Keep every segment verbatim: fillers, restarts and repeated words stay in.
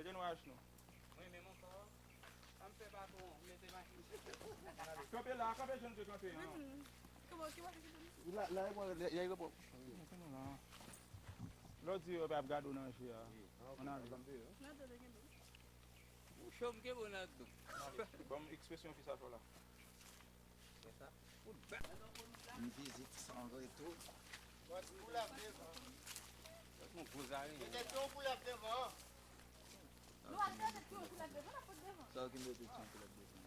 Brainwash nou. Mwen menm ankò, sa m fè patwon, m mete machin. Kanpe la, kanpe jan w te kanpe an. Kòman, ki machin ki pou li? La, la, e bon, la, e bon. Mete nou la. Lè w di yo pa ap gade w nan je a. Ann ale. Nan do de gen do. Ou cho m kenbe w nan do. Ann ale. Ban m ekspresyon fi sa fè w la. Fè sa. Kout bèt. Une visite sans retour. Yon gwo zare. Nou al gade ti yon koulèv devan, n ap pot devan. Sa w ki mete ti yon koulèv devan.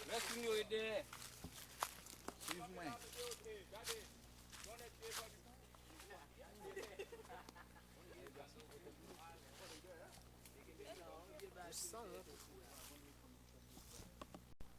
Lè sou nou yo dèyè. Swiv mwen.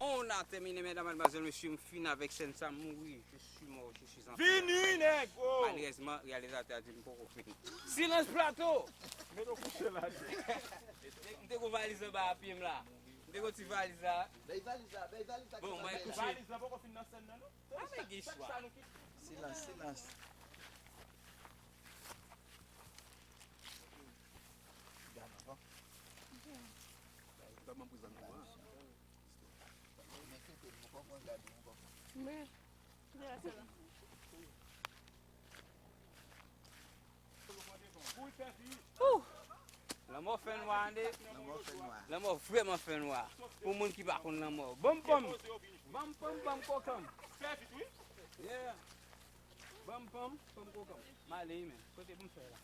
On a terminé, mesdames, mademoiselles, messieurs, m fin avèk sèn sa, m mouri. Je suis mort, je suis en feu. Vini, nèg, oh! Malerèzman, reyalizatè a di m poko fini. Silans plato! Mete w kouche la. M te gon valiz anba pye m la. M te gon ti valiz la. Bay valiz la, bay valiz la. Bon, mwen kouche. Valiz la poko fin nan sèn nan, non. Silans, silans. Gade ankò. Gade, m ap pran zam nan, an. Men, kite m, mwen konprann gade, mwen konprann. Men, gade sa la. Ouh! Lanmò fè nwa, tande. Lanmò fè nwa. Lanmò vrèman fè nwa. Pou moun ki pa konn lanmò. Banm, banm. Banm, banm, banm, kokan m. Fè vit, wi. Yeah. Banm, banm, banm, kokan m. M ale, men. Kote pou m fè la?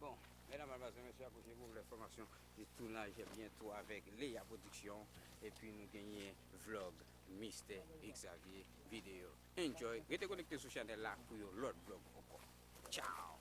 Bon, medam, madmwazèl, mesye, akoute pou lè fòmasyon de tounaj byento avèk Leya Production. Epi nou genyen vlog Mister Xavier Video. Enjoy. Rete konekte sou chanèl la pou yon lòt vlog ankò. Ciao.